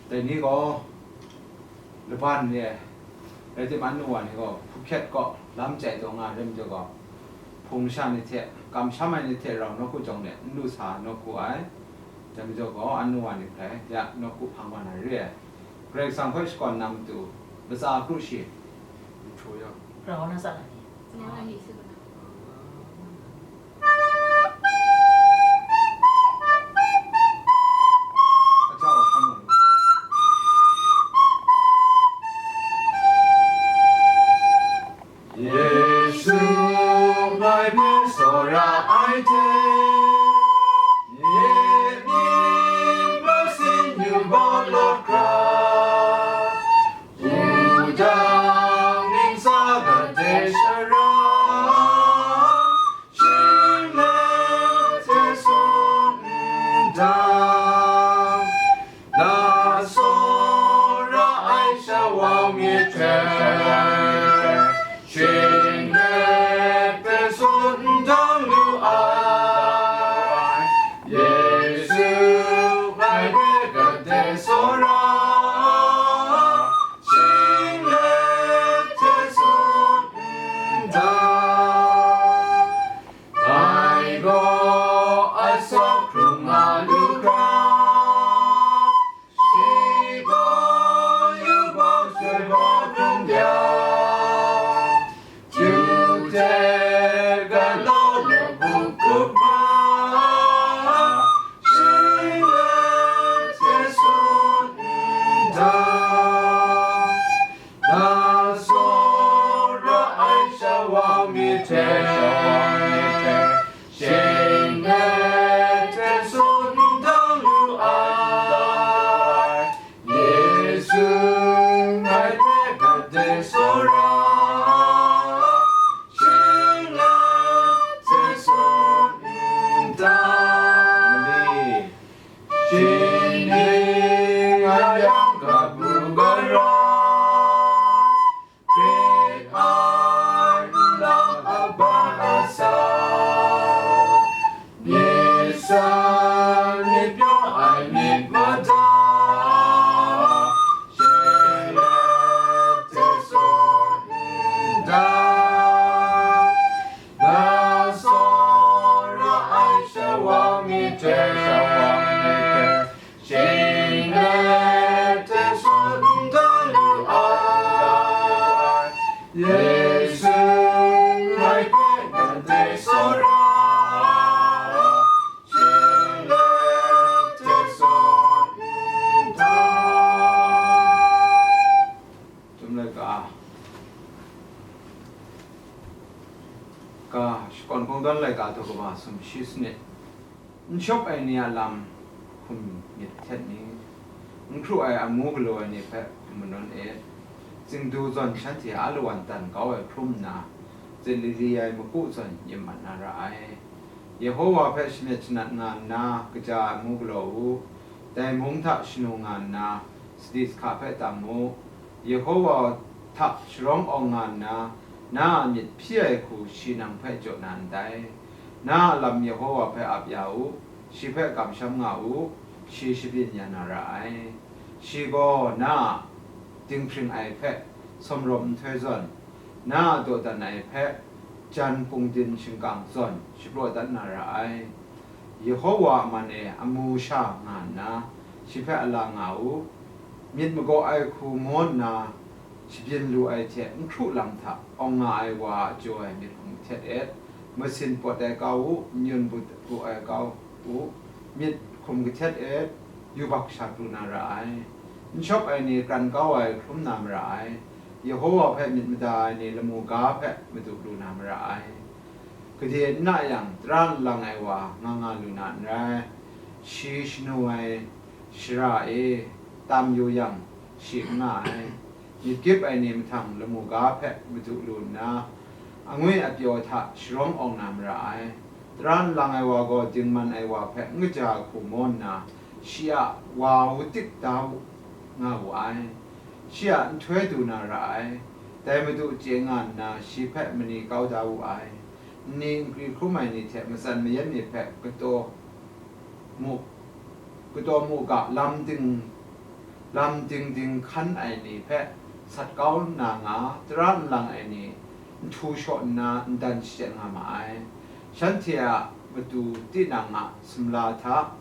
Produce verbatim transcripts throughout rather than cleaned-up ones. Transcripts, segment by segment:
Dai ni gaw laban re ai, rai timung, anu wa ni gaw Phuket kaw lam chyai taw nga ai rai majaw gaw, hpung sha ni hte, kamsham ai ni hte rau nawku jawng de n lu sa nawku ai. Dai majaw gaw, anu wa ni hpe ya nawku hpang wa na re ai. Karai Kasang hpe shakawn na matu, latsa kru shi. Rau na sa na ni. Yesu ngai hpe tsawra ai hte, nye mying masin yu bawt lawt hkra, wudang ntsa gade shara, shing let hte tsun ndang, na tsawra ai shawang myit hte, shing let hte tsun ndang lu ai. Yesu ngai hpe gade tsawra, shing let hte tsun ndang, ngai gaw asak hkrung nga lu hkra, shi gaw yubak soi bawt hkrum yang, Yu hte galaw law hkup hkup na, shing let hte tsun ndang, na tsawra ai shawang myit hte, shing let hte tsun ndang lu ai. Yesu ngai hpe gade tsawra, shing let hte tsun ndang, mali, shi ning a yang kabu gara, Hkrit ai nlang a bai a sau, myit san myit pyaw ai myit mada, shing let hte tsun ndang, na tsawra ai shawang myit hte, shawang myit hte, shing let hte tsun ndang lu ai. Yesu ngai hpe gade tsawra, shing let hte tsun ndang. Chyum laika, ka shakawn kungdawn laika hta kaba sumshi sanit. N shawp ai ni a lam hkum myit htet ni, n hkru ai amu galaw ai ni hpe hkum manawn e. Tsingdu zawn shanhte a lawan tan kau ai hkrum nna, zit lili ai maku zawn yin mat na ra ai. Yehowa hpe shamyet shanat nga nna, kaja ai amu galaw u, dai mung hta shanu nga nna, sadi sahka hpe tam u. Yehowa hta sharawng awng nga nna, na a myit hpyi ai hku shi nang hpe jaw na ndai. Na a lam Yehowa hpe ap ya u, shi hpe kamsham nga u, shi shabyin ya na ra ai. Shi gaw na a dinghpring ai hpe sawmrawm nhtoi zawn, na a dawdan ai hpe jan pungdin shingkang zawn shapraw dat na ra ai. Yehowa a man e amu sha nga nna, shi hpe ala nga u. Myit magaw ai hku maw nna, shabyin lu ai hte n hkru lam hta awng nga ai wa a jaw ai myit hkum htet et, masin pawt ai kau u, n-yun bu, bu ai kau u, myit hkum kahtet et, yubak sha pru na ra ai. N shawp ai ni kran kau ai hkrum na mara ai. Yehowa hpe myit mada ai ni lamu ga hpe madu lu na mara ai. Gade n na yang, tara nlang ai wa nga nga lu na n rai. Shi shanu ai shara e tam yu yang, shi n nga ai. Myit gyip ai ni mahtang lamu ga hpe madu lu nna, angwi apyaw hta sharawng awng na mara ai. Tara nlang ai wa gaw dingman ai wa hpe n kaja hku maw nna, shi a wa wu tik da wu, nga wu ai. Shi a nhtoi du na ra ai. Dai Madu chye nga nna, shi hpe mani kau da wu ai. Nni nkri hkrum ai ni hte matsan mayan ni hpe kataw mu, kataw mu ga lam ding, Lam dingding hkan ai ni hpe sat kau nna nga, tara nlang ai ni nhtu shaw nna ndan shachyen nga ma ai. Shanhte a matu tinang a sumla hta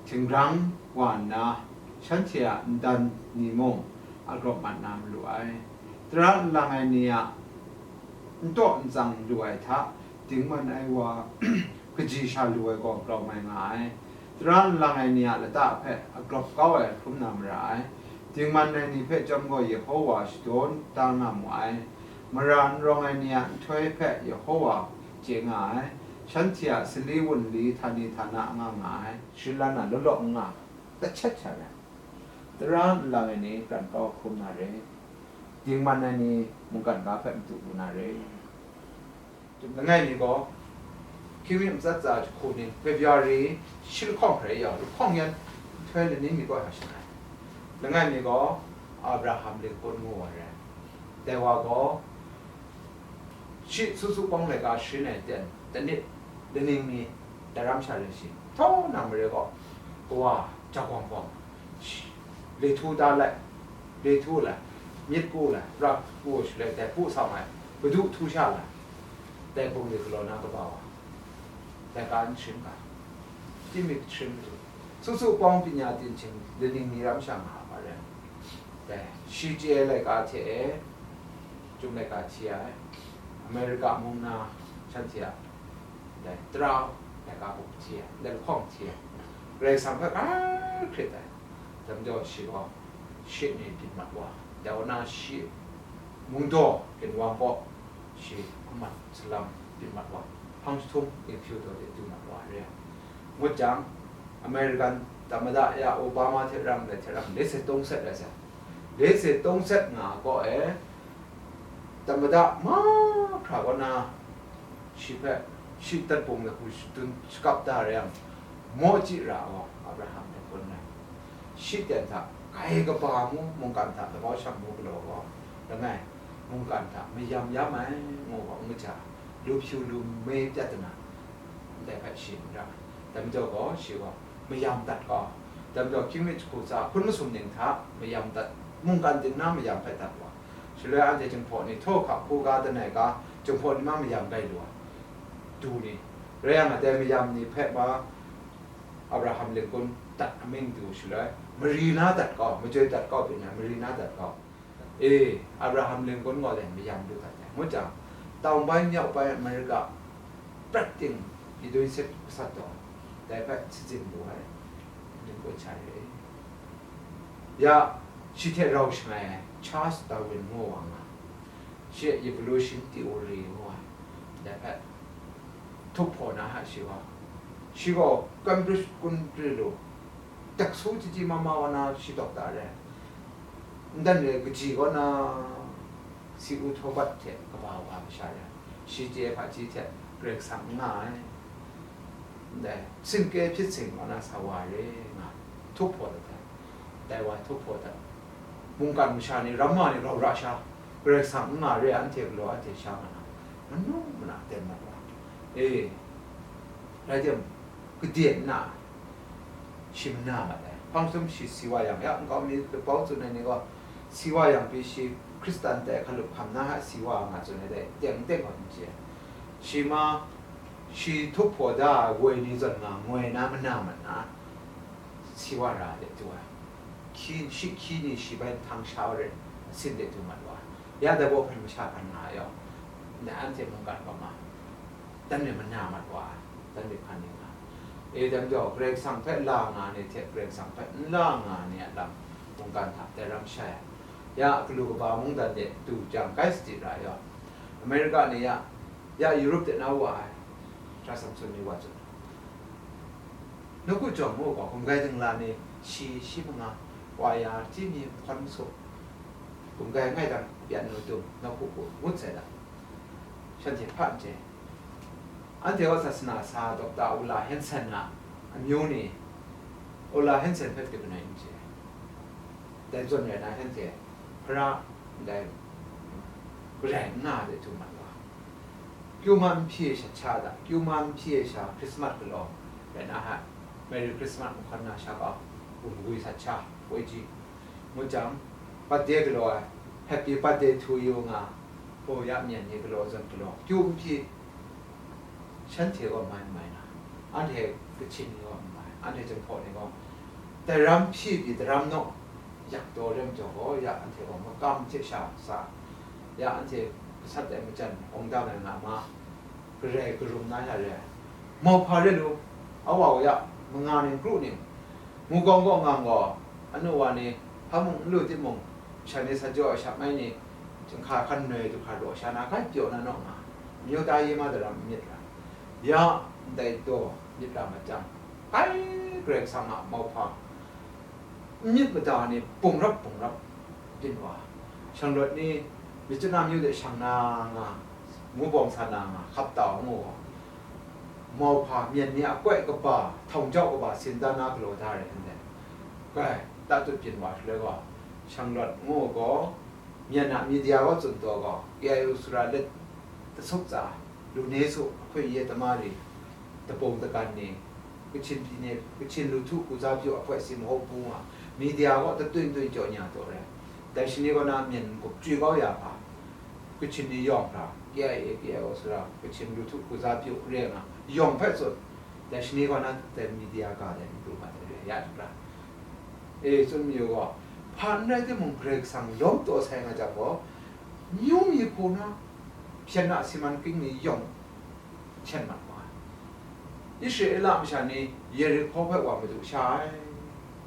htingrang wa nna, shanhte a ndan ni mung a grawp mat na malu ai. Tara nlang ai ni a n taw n tsang lu ai hta dingman ai wa kaji sha lu ai gaw grau mai nga ai. Tara nlang ai ni a lata hpe a grawp kau ai hkrum na mara ai. Dingman ai ni hpe chyawm gaw Yehowa shadawn da nga mu ai. Mara n rawng ai ni a nhtoi hpe Yehowa chye nga ai. Shanhte a sali wunli htani htana nga nga ai. Shingran a law law n nga, kachet sha ai. Tara nlang ai ni kran kau hkrum na re. Dingman ai ni mungkan ga hpe matu lu na re. Langai mi gaw, hkying mi matsat tsa jahku ni February shi lahkawng hkrai yau, lahkawng yan nhtoi laning mi kaw hkra shangai. Langai mi gaw, Abraham Lincoln ngu ai rai. Dai wa gaw, shi Su Su Pawng laika sharin ai ten, tanit laning mi, daram sha rai shi, htawng na mare gaw, kawa, ja gawng gawng, shi, le htu da lai, le htu lai, myit ku lai, rak ku shaloi, dai hpu sau ai, kadu htu sha lai, dai bungli galaw na kaba wa, dai ka n shim ga, timik shim matu, Su Su Pawng pyi nya tin hting laning ni ram sha nga ma rai. Dai, shi chye ai laika hte e, chyum laika hti ai, America mung na shanhte a, dai, tara laika hpe hti ai, dai lahkawng hti ai, Karai Kasang hpe hkrit ai, dai majaw shi gaw, shi ni byin mat wa, dai wa na shi mungdaw ginwang gaw, shi amat salam byin mat wa, hpang jahtum, ginhpyu daw de du mat wa re ai. Ngut jang, American tamada ya Obama hte rang, dai hte rang, le set tawng set ai sa. Le set tawng set nga gaw e, tamada mahkra kaw na, shi hpe, shi dat bung na hku shadun shakap da re yang, maw chyi ra gaw, Abraham hte hpun ai. Shi ten hta, kai kaba mu, mungkan hta, kabau shang mu galaw gaw, langai, mungkan hta mayam yam ai, ngu gaw, n kaja, lu hpyu lu me pyat dana, ndai hpe shi n ra. Dai majaw gaw, shi gaw mayam dat gaw, dai majaw hkying mi jahku tsa hpun masum ning hta mayam dat, mungkan ting na mayam hpe dat wa. Shaloi anhte Jinghpaw ni htaw hka hku ga, langai ga, Jinghpaw ni ma mayam gai lu ai, du ni, rai yang a, dai mayam ni hpe ma, Abraham Lincoln dat amying du shaloi, mari na dat gaw, majoi dat gaw byin ai, mari na dat gaw. E, Abraham Lincoln gaw dai mayam lu dat ai. Ngut jang, tau bai nyau bai America prat ting, pyi dun sep gasat taw, dai hpe shazing lu ai, Lincoln sha re. Ya, shi hte rau shangai ai Charles Darwin ngu wa nga, shi a evolution theory ngu ai, dai hpe htup hpaw na hta shi gaw, shi gaw Cambridge kun pri lu, tek su chyi chyi ma ma wa na shi doctor re, ndan re kaji kaw na, si u htaw bat hte kaba wa masha re, shi chye hpaji hte Karai Kasang n nga ai, ndai, sinke hpyit sing kaw na sa wa re nga, htup hpaw dat ai, dai wa htup hpaw dat, mungkan masha ni, ramma ni rau ra sha, Karai Kasang n nga re, anhte galaw anhte sha nga na, manu mana ten mat wa, e, rai tim, kaden nna, shi mana mat ai. Hpang jahtum shi si wa yang, ya nkau mi lapau tsun ai ni gaw, si wa yang pyi shi Hkristan dai hkalup hkam na hta si wa nga tsun ai dai, teng teng gaw n chye ai. Shi ma, shi htup hpaw da ai woi ni zawn nga ngoi na mana mat na, si wa ra de du ai. Hkyi, shi hkyi ni shi bai nhtang sha wa rit, asin de du mat wa ai. Ya dai baw hpren masha hkan nga ai yaw, ndai anhte mungkan gaw ma, dan re mana mat wa ai, dan re hkan ning nga. E, dai majaw, Karai Kasang hpe la nga ni hte Karai Kasang hpe n la nga ni a lam, mungkan hta dai ram shai ai. Ya, galu kaba mungdan de du jang, kai sadi ra ai yaw, America ni ya, ya Europe de na wa ai, Hkra Samson ni wa tsun. Nawku jawng mu gaw, gumgai dingla ni shi, shi manga, wa ya, chyi mi, hkawn masu, gumgai ngai dang, yan nu dum, nawku hku ngut sai da. Shanhte hpa n chye. Anhte gaw sasana sa Doctor Ola Hansen a amyu ni, Ola Hansen hpe pyi bai n chye. Dai zawn rai na, shanhte hpara ndai garai n nga de htum mat wa. Kyu ma n hpyi ai shat sha da, kyu ma n hpyi ai sha Christmas galaw rai na hta, Merry Christmas mahkawn na sha kau, bum gwi sat sha, poi ji, ngut jang, birthday galaw ai, happy birthday to you nga, o ya myen ni galaw zawn galaw, kyu n hpyi, shanhte gaw mai n mai na, anhte Kachin ni gaw n mai, anhte Jinghpaw ni gaw, daram hpyi pyi daram naw yak taw rem jaw gaw, ya anhte gaw makam hte sha sa, ya anhte gasat ai majan awng dang ai nga ma, garai karum na ya re ai. Mauhpa re lu, a wa wa ya, manga ning kru ning, mugawng gaw ngang gaw, anu wa ni, hpa mung n lu timung, shan ni sa jaw ai sha mai ni, chyinghka hkan noi du hkra daw sha na, kai pyaw na naw nga, myu ta ye ma daram n myit ra, ya ndai daw myit ra mat jang, kai Karai Kasang a mauhpa, n myit mada ni pungrap pungrap byin wa, shanglawt ni, myit chyanam yu de shang na nga, mubawng sa na nga, hkap tau ngu gaw, mauhpa myen ni a koi kaba, htawng jau kaba, sin dan na galaw da re ndai. Kai, tatut byin wa shaloi gaw, shanglawt ngu gaw, myen a media gaw tsun taw gaw, K I O sara let tasuk tsa, lu ne su, ahkoi ye tamari, dabung dagan ni, Kachin pyi ni, Kachin lu htu hku za pyaw ahkoi si mahaw pu nga, media gaw datun tun jaw nya taw re. Dai shani kaw na myen n-gup chyu kau ya hpa, Kachin ni yawng hkra, K I A, K I O sara, Kachin lu htu hku za pyaw re nga, yawng hpe tsun, dai shani kaw na dai media ga dai n pru mat ai re, ya hkra. E, tsun mayu gaw, hpa n rai timung, Karai Kasang lawm taw sai nga jang gaw, myu mi hku na, hpyen a siman king ni yawng hpyen mat wa ai. Israela masha ni Yerihko hpe wa madu sha ai,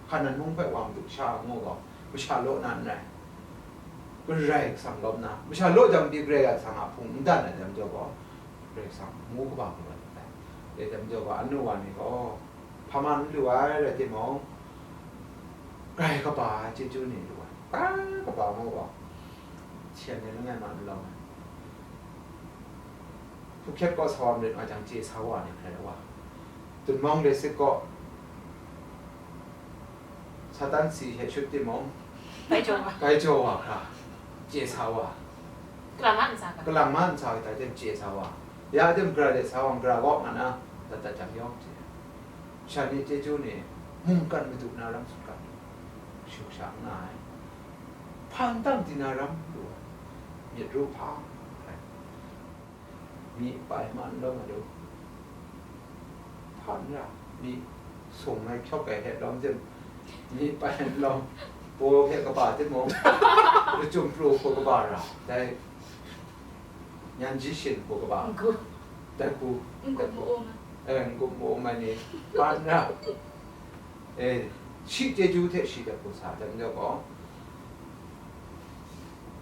Hkanan mung hpe wa madu sha ai ngu gaw, masha law na n rai. Karai Kasang lawm na, masha law jang pyi Karai Kasang a hpung n dan ai dai majaw gaw, Karai Kasang mu kaba hku rai ai. Dai dai majaw gaw, anu wa ni gaw, hpa man n lu ai rai timung, grai kaba ai chyeju ni lu ai. Grai kaba mu gaw, hpyen ni langai ma n lawm ai. Hpukhyet kaw sa wa marit nga jang, chye sa wa ni hkrai wa. Tunmawng Lesit kaw Satan si hte shut timung, Bai jaw wa. Bai jaw wa hkra, chye sa wa. Kalang ma n sa ga. Kalang ma n sa ga, dai hte chye sa wa. Ya tim gara de sa wa, gara gaw nga na, dat dat jang yawng chye. Sha ni chyeju ni, mungkan madu na ram sutgan, shu sha n nga ai. Hpang dang di na ram lu ai. Myit ru hpang ai. Mi pai man lawm a lu. Hpan ra, mi sung ai hkyawk ai hte lawm tim, mi pai lawm, paw hpe kaba timung, lachyum pru hku kaba ra, dai nyan ji shin hku kaba, N-gu. Dai hku, N-gu dai hku. N-gu mu-um ai. Eh, N-gu mu-um ai ni, hpan ra. E, shi chyeju hte shi dai hku sa, dai majaw gaw,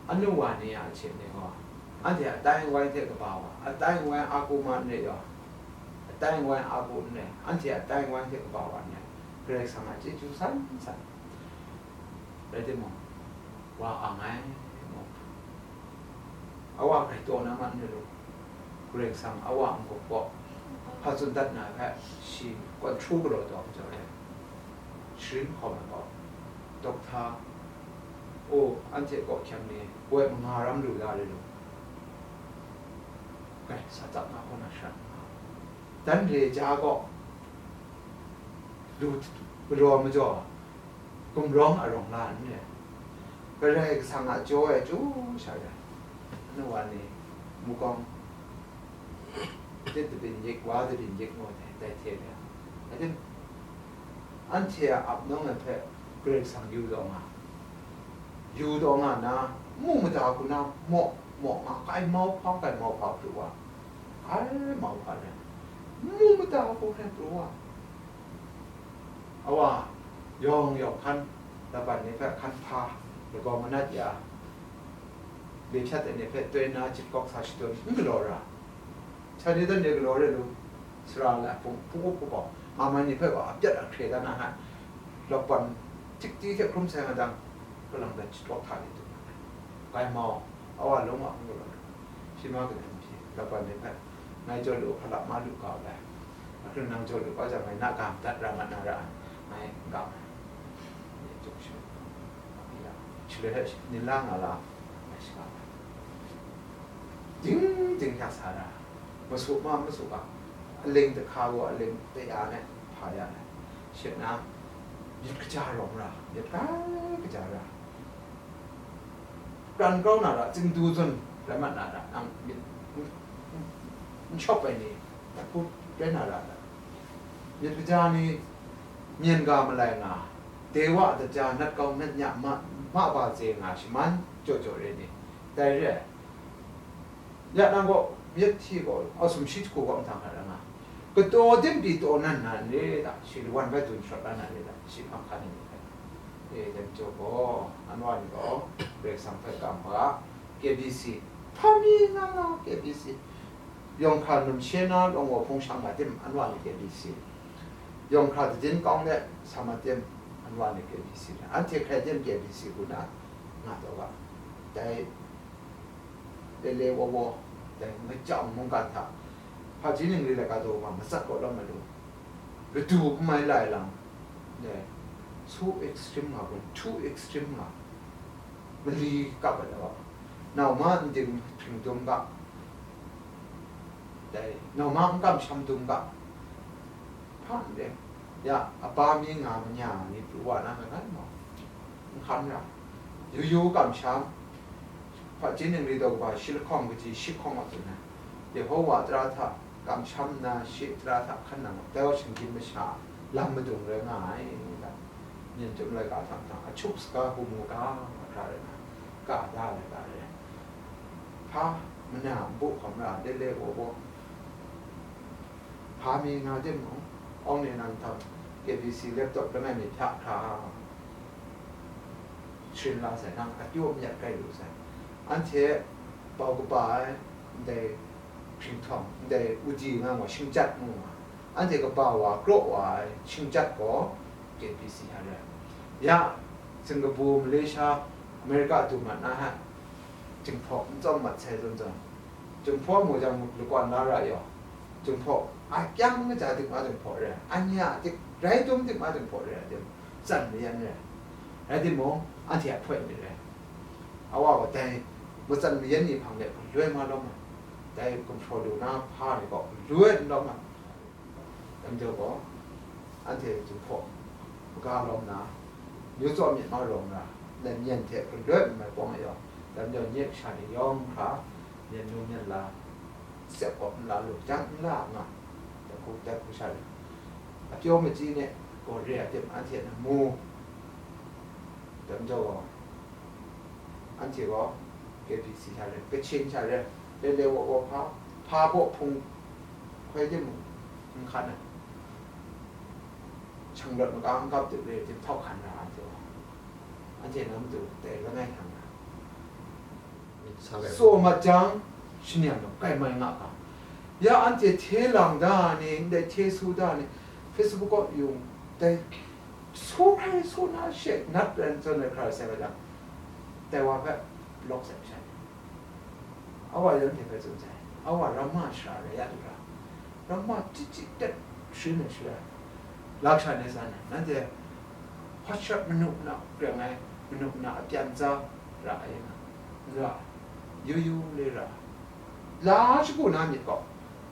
anu wa ni a hte ni gaw, anhte a tai wai hte kaba wa, a tai wai a ku ma n re yaw, a tai wai a ku n re, anhte a tai wai hte kaba wa n re, Karai Kasang a chyeju san san. Rai timung, wa ang ai, mu. Awa grai taw na ma n rai lu. Karai Kasang awa n-gup gaw, hpa tsun dat na ai hpe, shi kawn hkru galaw taw majaw re. Sharin hkawm ai gaw, dokta, o, anhte kaw hkyang ni, woi manga ram lu la re lu. Grai sa tsap na hkaw na shara, dan re ja gaw, lu galaw majaw, gumrawng arawng la n re. Karai Kasang a jaw e chyu sha re. Anu wa ni, mukawng, tit dabin yik, wa dabin yik ngu ai, dai hte re. Aten, anhte a ap nawng ai hpe Karai Kasang yu taw nga, yu taw nga na, mu mada hku na, maw, maw nga, kai mau hpa, kai mau hpa pru wa, kai mau hpa re, mu mada hku hkrai pru wa. Awa, yawng yawng hkan, laban ni hpe hkan hpa, lagaw manat ya, le hpyat ai ni hpe toi na, jit kawk sa shadawn, n galaw ra. Sha ni dan ni galaw re lu, sara la hpung, hpung up kabaw, nga mai ni hpe gaw, a pyat a hkre dan na hkan, laban, tikti hte hkrum sai nga jang, kalang dan jit kawk hta ni du. Kai mau, awa lawm a n galaw ra. Shi ma kadan hpyi, laban ni hpe, ngai jaw lu, hpa lap ma lu ga u le. Ahkring nang jaw lu kau jang, ngai na ga madat ra mat na ra ai, ngai n ga ai. Ngai jaw shu, ya, shaloi hte nila nga la, ngai shaga ai. Ding ding hkyak sa ra, masu ma masu ga, aling dahka gaw aling taya ai, hpa ya ai. She na, myit kaja rawng ra, myit kai kaja ra. Pran kau na ra, Chingdu zawn rai mat na ra, nang myit n, n, n shawp ai ni, hku rai na ra, myit kaja ni, myen ga malai nga, dewa a daja nat kau nat nya ma, ma ba ze nga shaman jaw jaw re ni, dai re ai. Ya nang gaw, myit hti gaw, a sumshi jahku gaw nhtang hkra ra nga, kataw dim pyi taw nan nan re da, shi lawan bai dun shawt la nan re da, shi hpang hkan ai ni hpe. E, dai majaw gaw, anwa ni gaw, Karai Kasang hpe kam ga, K B C, hpa mi nga nga K B C, yawng hkra numshe na lawng wa hpung shang nga tim, anwa ni K B C, yawng hkra dadin kawng de sa ma tim, anwa ni K B C, anhte hkrai tim K B C hku na nga taw ga, dai, le le wa wa, dai, machyang mungkan hta, hpaji ningli laika daw ma, matsat kaw lawm malu, ladu n mai lai lang, dai, so extreme nga kun, too extreme nga, mali kap ai law, nau ma n dim hpring dum ga, dai, nau ma n kamsham dum ga, hpa n de, ya, a ba mi nga ma nya ni pru wa na, langai mau, n hkan ra, yu yu kamsham, hpaji ningli daw kaba shi lahkawng kaji shi hkawng a tsun ai, Yehowa tara hta kamsham nna, shi tara hta hkan nang, dai wa shinggyim masha lam madung rai nga ai, da. Myen chyum laika hta hta, a chup saga hku mu ga, hkra rai na, ka da laika rai. Hpa, mana nbu hkawm ra, le le wa wa, hpa mi nga timung, awng ni nang htawt K B C laptop langai mi hpya hkra, sharin la sai, nang a pyaw myat kai lu sai. Anhte bau kaba ai, ndai hpring htawng, ndai udi nga ma, shingjat mu nga, anhte kaba wa, kraw wa ai shingjat gaw K B C hta rai. Ya, Singapore, Malaysia, America du mat na hta, Jinghpaw n tsawm mat sai zawn zawn, Jinghpaw mu jang, lakwan la ra yaw, Jinghpaw a kyang kaja dik ma Jinghpaw re, anya dik rai dum dik ma Jinghpaw re, rai dum, tsan mayan re, rai timung, anhte a hpoi myit re. Awa gaw dai matsan mayan ni hpang de galoi ma lawm ai, dai gumhpraw lu na hpa ni gaw galoi n lawm ai. Dai majaw gaw, anhte Jinghpaw maga lawm na, myu tsawm myit ma rawng ra, ndai myen hte galoi n mai pawng ai yaw, dai majaw nye kasha ni yawng hkra, myen nu myen la, sep kawp n la lu, jang n la nga, dai hku, dai hku sha rai. A pyaw machyi ne gaw re ai tim, anhte na mu, dai majaw gaw, anhte gaw K B C sha rai, Kachin sha rai, le le wa wa hpa, hpa baw hpung hkoi timung n hkan ai, shanglawt makam n kap dip re tim, htawk hkan ra anhte gaw, anhte na matu dai langai hkang ra. Sa rai. Tsaw mat jang, shaniang gaw kai mai nga ga. Ya anhte hte lang da ni, ndai hte su da ni, Facebook kaw yung, dai su hkrai su na she nat ran zawn ai hkra sai ga jang, dai wa hpe block sai masha ni, awa yan hte hpe tsun sai, awa ramma shara rai ya lu ra, ramma chyi chyi dat sharin ai shara, lasha ni san ai, nanhte hpawt shawt manu na kreng ai, manu na a pyan tsa ra ai nga, n ra, yu yu le ra, la shagu na myit gaw,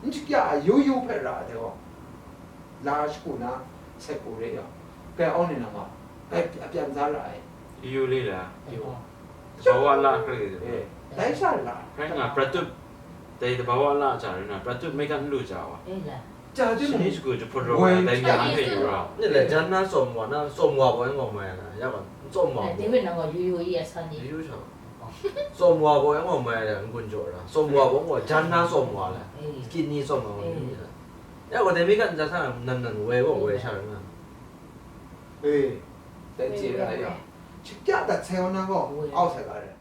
n shakya ai yu yu hpe ra ai gaw, la shagu na sai hku re yang, kai awng ni nang gaw, kai a pyan tsa ra ai. Yu le la, yu. Tabawa la hkrai de. Eh, dai sha la. Hkrai nga, pratut, dai tabawa la cha rai na, pratut maigan lu cha wa. Eh, la. Cha de shini mu. Shagu jahput rawng woi, dai mya cha hpe yu ra. Ni le jan na tsawm wa na, tsawm wa gaw n gaw mai na, ya gaw, n tsawm wa gaw. David na gaw yu yu i a sa ni. Yu yu cha. Tsawm wa gaw n gaw mai le, n gun jaw ra. Tsawm wa gaw n gaw jan na tsawm wa le. Eh. Kidney tsawm wa gaw eh. Ni la. Ya gaw, dai maigan ja sa nan nan woi gaw woi sha rai na. Eh, dai je ra ya. Shakya dat sai wa na gaw, woi. Au sai ga rai.